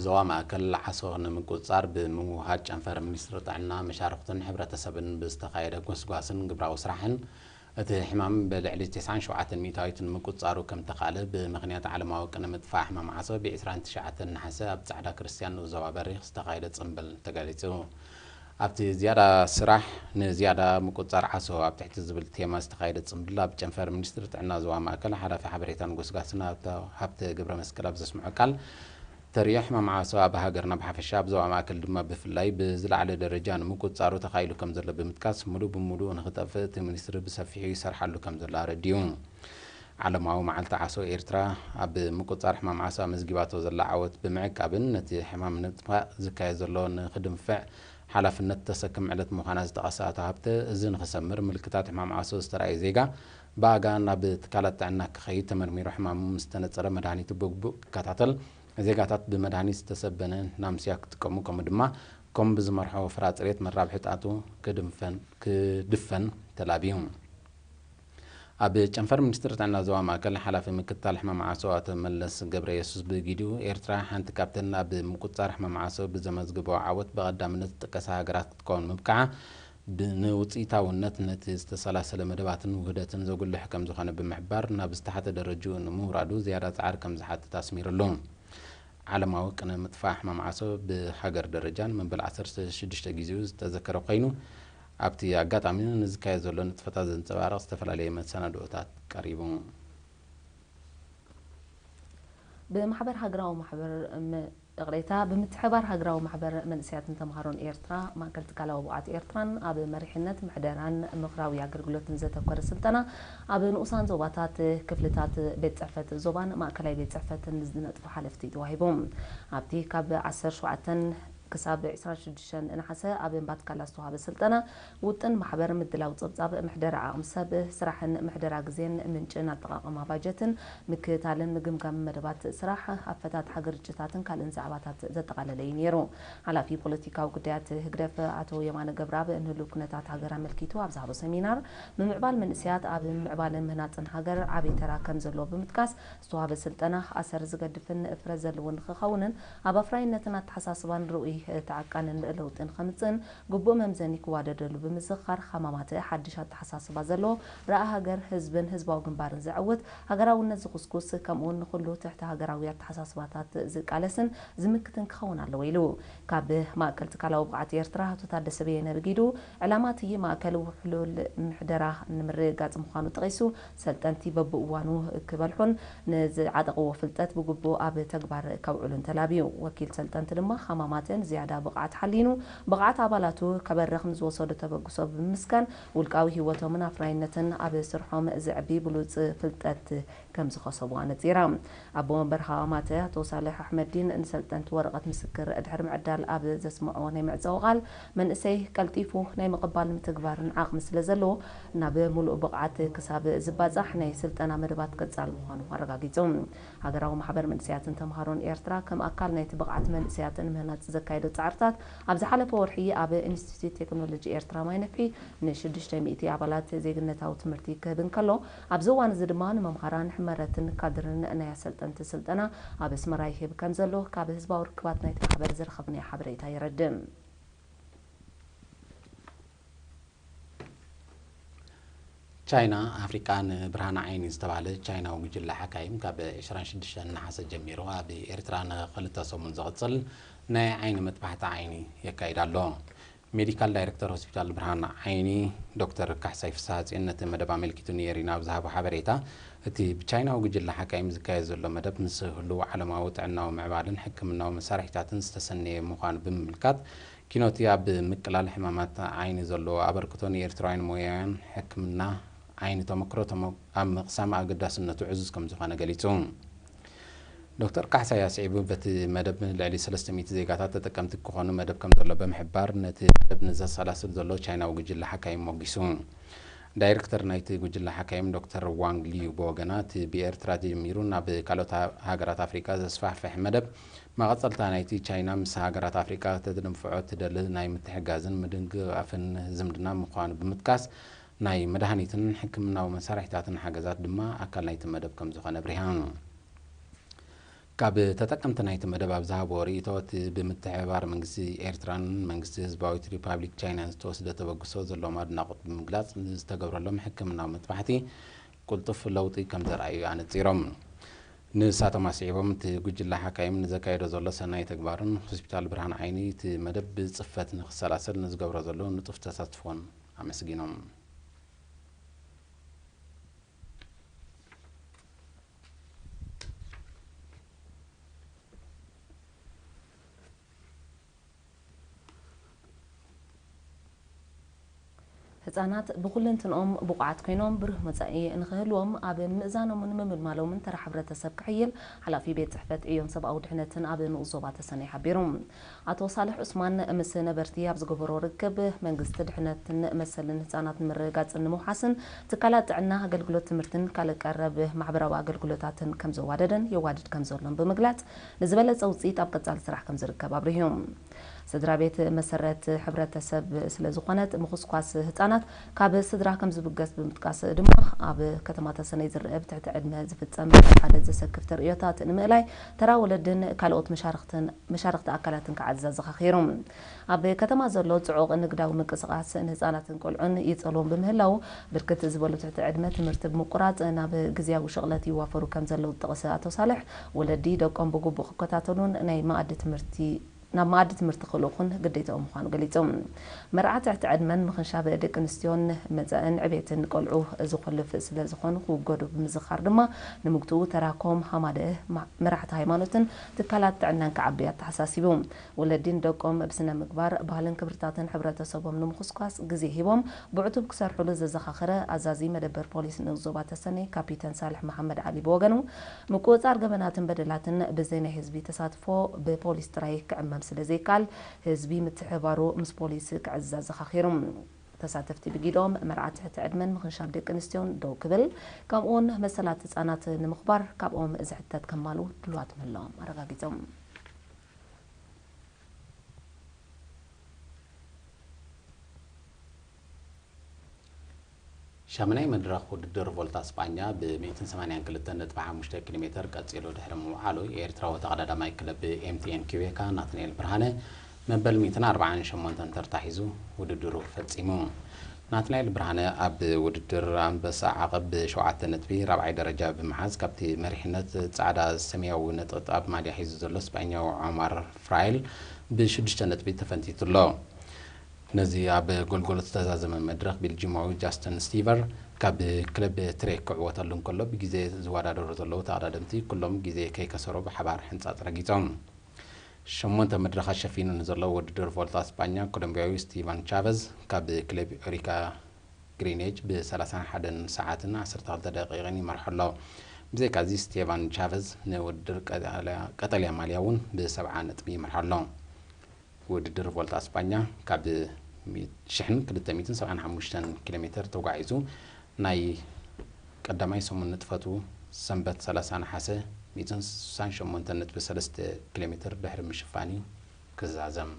ዞባ ማእከል ዓሶ ንምቁጽጻር ብምውሃድ ጨንፈር ሚኒስትሪ ጥዕና፣ መሻርኽትን ሕብረተሰብን ብዝተኻየደ ጎስጓስን ግብራዊ ስራሕን፣ እቲ ሕማም ብልዕሊ ተስዓን ሸውዓተን ሚእታዊት ንምቁጽጻሩ ከም ተኻእለ ብምኽንያት ዓለማዊ ቅነ ምጥፋእ ሕማም ዓሶ ብ ዕስራን ትሽዓተን ነሓሰ ኣብ ጻዕዳ ክርስትያን ንኡስ ዞባ በሪኽ ዝተኻየደ ጽምብል ተገሊጹ። ኣብቲ ዝያዳ ስራሕ ንዝያዳ ምቁጽጻር ዓሶ ኣብ ትሕቲ ዝብል ቴማ ዝተኻየደ ጽምብል ኣብ ጨንፈር ሚኒስትሪ ጥዕና ዞባ ማእከል ሓላፊ ሓበሬታን ጎስጓስን ኣቶ ሃብተ ገብረመስቀል ኣብ ዘስምዖ ቃል፣ ተርእዮ ሕማም ዓሶ ኣብ ሃገርና ብሓፈሻ ኣብ ዞባ ማእከል ድማ ብፍላይ ብዝለዓለ ደረጃ ንምቁጽጻሩ ተኻኢሉ ከም ዘሎ ብምጥቃስ፣ ምሉእ ብምሉእ ንኽጠፍእ እቲ ሚኒስትሪ ብሰፊሑ ይሰርሓሉ ከም ዘሎ ኣረዲኡ። ዓለማዊ መዓልቲ ዓሶ ኤርትራ ኣብ ምቁጽጻር ሕማም ዓሶ ኣመዝጊባቶ ዘላ ዓወት ብምዕቃብን ነቲ ሕማም ንምጥፋእ ዝካየድ ዘሎ ንኽድንፍዕ ሓላፍነት ተሰክም ዕለት ምዃና ዝጠቐሰ ኣቶ ሃብተ፣ እዚ ንኽሰምር ምልክታት ሕማም ዓሶ ዝተራእየ ዜጋ ብኣጋ ናብ ትካላት ጥዕና ክኸይድ፣ ተመርሚሩ ሕማሙ ምስ ተነጸረ መድሃኒቱ ብግቡእ ክከታተል፣ ዜጋታት ብመድሃኒት ዝተሰበነ ናምስያ ክጥቀሙ፣ ከምኡ ድማ ኮም ብዝመርሖ ፍራ ጽሬት መራብሒ ጣቱ ክድንፈን ክድፈን ተላብዩ። ኣብ ጨንፈር ሚኒስትሪ ጥዕና ዞባ ማእከል ሓላፊ ምክትታል ሕማም ዓሶ ኣቶ መለስ ገብረ የሱስ ብጊዲኡ፣ ኤርትራ ሓንቲ ካብተን ኣብ ምቁጽጻር ሕማም ዓሶ ብዘመዝግቦ ዓወት ብቐዳምነት ዝጥቀሳ ሃገራት ክትከውን ምብቃዓ፣ ብ-፣ ንውጽኢታውነት ነቲ ዝተሰላሰለ መደባትን ውህደትን ዘጉልሕ ከም ዝኾነ ብምሕባር፣ ናብ ዝተሓተ ደረጅኡ ንምውራዱ ዝያዳ ጻዕሪ ከም ዝሓትት ኣስሚሩሉ። ዓለማዊ ቅነ ምጥፋእ ሕማም ዓሶ ብሃገር ደረጃ ንመበል ዓሰርተ ሽዱሽተ ግዜኡ ዝተዘከረ ኮይኑ፣ ኣብቲ ኣጋጣሚ ንዝካየድ ዘሎ ንጥፈታት ዘንጸባርቕ ዝተፈላለየ መሰናድኦታት ቀሪቡ። ብማሕበር ሃገራዊ ማሕበር ም-፣ ይቕሬታ፣ ብምትሕብባር ሃገራዊ ማሕበር መንእሰያትን ተምሃሮን ኤርትራ፣ ማእከል ትካላዊ ብቕዓት ኤርትራን ኣብ መሪሕነት ምሕደራን ምኽራዊ ኣገልግሎትን ዘተኮረ ስልጠና ኣብ ንኡሳን ዞባታት፣ ክፍልታት ቤት ጽሕፈት ዞባን ማእከላይ ቤት ጽሕፈትን ንዝነጥፉ ሓለፍቲ ተዋሂቡ። ኣብቲ ካብ ዓሰርተ ሸውዓተ ክሳብ ዕስራን ሽዱሽተን ነሓሰ ኣብ እምባ ትካላ ዝተዋሃበ ስልጠና፣ ውጥን ማሕበር፣ ምድላው ጸብጻብ፣ ምሕደራ ዓቕሚ ሰብ፣ ስራሕን ምሕደራ ግዜን ምንጭን ኣጠቓቕማ ባጀትን ምክትታልን ምግምጋምን መደባት ስራሕ፣ ኣፈታትሓ ግርጭታትን ካልእን ዛዕባታት ዘጠቓለለ እዩ ነይሩ። ሓላፊ ፖለቲካዊ ጉዳያት ህግደፍ ኣቶ የማነ ገብረኣብ ንህሉው ኩነታት ሃገር ኣመልኪቱ ኣብ ዝሃቦ ሰሚናር፣ ምምዕባል መንእሰያት ኣብ ምምዕባልን ምህናጽን ሃገር ዓቢ ተራ ከም ዘለዎ ብምጥቃስ፣ ዝተዋህበ ስልጠና ኣሰር ዝገድፍን ፍረ ዘለዎን ንኽኸውንን ኣብ ኣፍራይነትን ኣተሓሳስባን ርኡይ ተዓቃንን ለውጥን ከምጽእን ግቡእ መምዘኒ ክዋደደሉ ብምዝኽኻር፣ ሃማማተ ሓድሽ ኣተሓሳስባ ዘለዎ ራኢ ሃገር፣ ህዝብን ህዝባዊ ግንባርን ዘዕውት፣ ሃገራውነት ዝኹስኩስ፣ ከምኡውን ንኹሉ ትሕቲ ሃገራዊ ኣተሓሳስባታት ዝቃለስን ዝምክትን ክኸውን ኣለዎ ኢሉ። ካብ ማእከል ትካላዊ ብቕዓት ኤርትራ ኣቶ ታደሰ በየነ ብጊዱ፣ ዕላማ እቲ ማእከል ውሕሉል ምሕደራ ንምርግጋጽ ምዃኑ ጠቒሱ፣ ሰልጠንቲ በብእዋኑ ክበልሑን ንዝዓጠቕዎ ፍልጠት ብግቡእ ኣብ ተግባር ከውዕሉን ተላብዩ። ወኪል ሰልጠንቲ ድማ ሃማማተ ንዝያዳ ብቕዓት ሓሊኑ፣ ብቕዓት ኣባላቱ ከበርኽ ንዝወሰዶ ተበግሶ ብምምስጋን፣ ውልቃዊ ህይወቶምን ኣፍራይነትን ኣብ ስርሖም ዘዕቢ ብሉጽ ፍልጠት ከም ዝኸሰቡ ኣነጺራ። ኣቦ መንበር ሃማማተ ኣቶ ሳልሕ ኣሕመዲን ንሰልጠንቲ ወረቐት ምስክር ድሕሪ ምዕዳል ኣብ ዘስምዕዎ ናይ መዕጸዊ ቃል፣ መንእሰይ ቀልጢፉ ናይ ምቕባልን ምትግባርን ዓቕሚ ስለ ዘለዎ፣ ናብ ምሉእ ብቕዓት ክሳብ ዝባጻሕ ናይ ስልጠና መደባት ቀጻሊ ምዃኑ ኣረጋጊጹ። ሃገራዊ ማሕበር መንእሰያትን ተምሃሮን ኤርትራ ከም ኣካል ናይቲ ብቕዓት መንእሰያት ንምህናጽ ዘካየዶ ጻዕርታት፣ ኣብ ዝሓለፈ ወርሒ ኣብ ኢንስቲትዩት ቴክኖሎጂ ኤርትራ ማይ ነፍሒ ንሽዱሽተ ሚእቲ ኣባላት ዜግነታዊ ትምህርቲ ክህብ እንከሎ፣ ኣብዚ እዋን እዚ ድማ ንመምሃራን፣ ሕመረትን ካድርን ናይ ኣሰልጠንቲ ስልጠና ኣብ ኣስመራ ይህብ ከም ዘሎ ካብ ህዝባዊ ርክባት ናይቲ ማሕበር ዝረኸብናዮ ሓበሬታ የረድእ። ቻይና ኣፍሪቃ ንብርሃን ዓይኒ ዝተባህለ ቻይናዊ ጉጅለ ሓካይም ካብ ዕስራን ሽዱሽተን ነሓሰ ጀሚሩ ኣብ ኤርትራ ንኽልተ ሰሙን ዝቕጽል ናይ ዓይኒ መጥባሕቲ ዓይኒ የካይድ ኣሎ። ሜዲካል ዳይሬክተር ሆስፒታል ብርሃን ዓይኒ ዶክተር ካሕሳይ ፍስሃጽዮን ነቲ መደብ ኣመልኪቱ ንኤሪና ኣብ ዝሃቦ ሓበሬታ፣ እቲ ብቻይናዊ ጉጅለ ሓካይም ዝካየድ ዘሎ መደብ ምስ ህሉው ዓለማዊ ጥዕናዊ ምዕባልን ሕክምናዊ መሳርሒታትን ዝተሰነየ ምዃኑ ብምምልካት፣ ኪኖቲ ኣብ ምቅላል ሕማማት ዓይኒ ዘለዎ ኣበርክቶ ንኤርትራውያን ሞያውያን ሕክምና ዓይኒ ተመክሮ ተመ-፣ ኣብ ምቕሳም ኣገዳስነቱ ዕዙዝ ከም ዝኾነ ገሊጹ። ዶክተር ካሕሳይ ኣስዒቡ፣ በቲ መደብ ልዕሊ ሰለስተ ሚእቲ ዜጋታት ተጠቀምቲ ክኾኑ መደብ ከም ዘሎ ብምሕባር፣ ነቲ መደብ ንዘሰላስል ዘሎ ቻይናዊ ጉጅለ ሓካይም ሞጊሱ። ዳይሬክተር ናይቲ ጉጅለ ሓካይም ዶክተር ዋንግ ሊዩ ብወገና፣ እቲ ብኤርትራ ጀሚሩ ናብ ካልኦት ሃ-፣ ሃገራት ኣፍሪቃ ዘስፋሕፍሕ መደብ፣ መቐጸልታ ናይቲ ቻይና ምስ ሃገራት ኣፍሪቃ ከተደንፍዖ ትደሊ ናይ ምትሕጋዝን ምድንጋፍን ዝምድና ምዃኑ ብምጥቃስ፣ ናይ መድሃኒትን ሕክምናዊ መሳርሒታትን ሓገዛት ድማ ኣካል ናይቲ መደብ ከም ዝኾነ ኣብሪሃ። ካብ ተጠቀምቲ ናይቲ መደብ ኣብ ዝሃብዎ ርእይቶ፣ እቲ ብምትሕብባር መንግስቲ ኤርትራን መንግስቲ ህዝባዊት ሪፓብሊክ ቻይናን ዝተወስደ ተበግሶ ዘለዎም ኣድናቖት ብምግላጽ፣ ንዝተገብረሎም ሕክምናዊ መጥባሕቲ ቅልጡፍ ለውጢ ከም ዘርኣዩ ኣነጺሮም። ንሳቶም ኣስዒቦም፣ እቲ ጉጅለ ሓካይም ንዘካየዶ ዘሎ ሰናይ ተግባርን ሆስፒታል ብርሃን ዓይኒ እቲ መደብ ብጽፈት ንክሰላሰል ንዝገብሮ ዘሎ ንጡፍ ተሳትፎን ኣመስጊኖም። ህጻናት ብኹልንትንኦም ብቑዓት ኮይኖም ብሩህ መጻኢ ንኽህልዎም፣ ኣብ ምእዛኖምን ምምልማሎምን ተራ ሕብረተሰብ ክሕይል ሓላፊ ቤት ጽሕፈት ዕዮን ሰብኣዊ ድሕነትን ኣብ ንኡስ ዞባ ተሰነይ ሓቢሩ። ኣቶ ሳልሕ ዑስማን ምስ ነበርቲ ኣብ ዝገበሮ ርክብ፣ መንግስቲ ድሕነትን መሰልን ህጻናት ንምርግጋጽን ንምውሓስን ትካላት ጥዕና፣ ኣገልግሎት ትምህርትን ካልእ ቀረብ ማሕበራዊ ኣገልግሎታትን ከም ዘዋደደን የዋድድ ከም ዘሎን ብምግላጽ፣ ንዝበለጸ ውጽኢት ኣብ ቀጻሊ ስራሕ ከም ዝርከብ ኣብሪሁ። ስድራ ቤት መሰረት ሕብረተሰብ ስለ ዝኾነት፣ ምኹስኳስ ህጻናት ካብ ስድራ ከም ዝብገስ ብምጥቃስ ድማ፣ ኣብ ከተማ ተሰነይ ዝረአ ብትሕቲ ዕድመ ዝፍጸም ሓደ ዘሰክፍ ተርእዮታት ንምእላይ፣ ተራ ወለድን ካልኦት መሻርኽትን፣ መሻርኽቲ ኣካላትን ክዓዝዝ ኣዘኻኺሩ። ኣብ ከተማ ዘሎ ጽዑቕ ንግዳዊ ምንቅስቓስ ንህጻናትን ቆልዑን ይጸልዎም ብምህላው፣ ብርክት ዝበሉ ትሕቲ ዕድመ ትምህርቲ ብምቁራጽ ናብ ግዝያዊ ሽቕለት ይዋፈሩ ከም ዘለዉ ዝጠቐሰ ኣቶ ሳልሕ፣ ወለዲ ደቆም ብግቡእ ክከታተሉን ናይ መኣዲ ትምህርቲ፣ ናብ መኣዲ ትምህርቲ ክልእኹን ግዴታኦም ምዃኑ ገሊጹ። መርዓ ትሕቲ ዕድመን ምኽንሻብ ደቂ ኣንስትዮን መጻእን ዕቤትን ቆልዑ ዝኾልፍ ስለ ዝኾኑ ክውገዱ ብምዝኻር ድማ፣ ንምግትኡ ተራኮም ሃማደ ማ-፣ መራሕቲ ሃይማኖትን ትካላት ጥዕናን ክዓቢ ኣተሓሳሲቡ። ወለዲ ንደቆም ብስነ ምግባር፣ ባህልን ክብርታትን ሕብረተሰቦም ንምኹስኳስ ግዜ ሂቦም ብዕቱብ ክሰርሑሉ ዘዘኻኸረ ኣዛዚ መደበር ፖሊስ ንኡስ ዞባ ተሰነይ ካፒተን ሳልሕ መሓመድ ዓሊ ብወገኑ፣ ምቁጽጻር ገበናትን በደላትን ብዘይ ናይ ህዝቢ ተሳትፎ ብፖሊስ ጥራይ ክዕመም ስለ ዘይከኣል፣ ህዝቢ ምትሕብባሩ ምስ ፖሊስ ክዕዝዝ ኣዘኻኺሩ። ተሳተፍቲ ብጊዶም መርዓ ትሕቲ ዕድመን ምኽንሻብ ደቂ ኣንስትዮን ደው ክብል፣ ከምኡውን መሰላት ህጻናት ንምኽባር ካብኦም ዝሕተት ከማሉ ድልዋት ምህላዎም ኣረጋጊጾም። ሻምናይ መድረኽ ውድድር ቮልታ ስጳኛ ብ ሚእትን ሰማንያን ክልተን ነጥቢ ሓሙሽተ ኪሎ ሜተር ቀጺሉ ድሕሪ ምውዓሉ፣ ኤርትራዊ ተቐዳዳማይ ክለብ ኤምቲኤን ኪቤካ ናትናኤል ብርሃነ መበል ሚእትን ኣርባዓን ሸሞንተን ተርታ ሒዙ ውድድሩ ፈጺሙ። ናትናኤል ብርሃነ ኣብ ውድድር ኣንበሳ ዓቐብ ብሸውዓተ ነጥቢ ራብዓይ ደረጃ ብምሓዝ፣ ካብቲ መሪሕነት ጻዕዳ ሰማያዊ ነጠብጣብ ማልያ ሒዙ ዘሎ ስጳኛዊ ዖማር ፍራይል ብሽዱሽተ ነጥቢ ተፈንቲቱ ኣሎ። ነዚ ኣብ ጎልጎል ዝተዛዘመ መድረኽ፣ ቤልጂማዊ ጃስተን ስቲቨር ካብ ክለብ ትሬክ ክዕወተሉ እንከሎ፣ ብግዜ ዝወዳደሩ ዘለዉ ተቐዳደምቲ ኩሎም ግዜ ከይከሰሩ ብሓባር ሕንጻጽ ረጊጾም። ሸሞንተ መድረኻት ሸፊኑ ንዘሎ ውድድር ቮልታ ስጳኛ፣ ኮሎምቢያዊ ስቲቫን ቻቨዝ ካብ ክለብ ኦሪካ ግሪኔጅ ብ ሰላሳን ሓደን ሰዓትን ዓሰርተ ክልተ ደቂቕን ይመርሖ ኣሎ። ብዘይካዚ፣ ስቴቫን ቻቨዝ ንውድድር ቀጠልያ፣ ቀጠልያ ማልያ እውን ብሰብዓ ነጥቢ ይመርሖ ኣሎ። ውድድር ቮልታ ስጳኛ ካብ ሚ-፣ ሽሕን ክልተ ሚእትን ሰብዓን ሓሙሽተን ኪሎ ሜተር ተጓዒዙ፣ ናይ ቀዳማይ ሰሙን ንጥፈቱ ሰንበት ሰላሳ ነሓሰ ሚእትን ስሳን ሸሞንተን ነጥቢ ሰለስተ ኪሎ ሜተር ድሕሪ ምሽፋን እዩ ክዛዘም።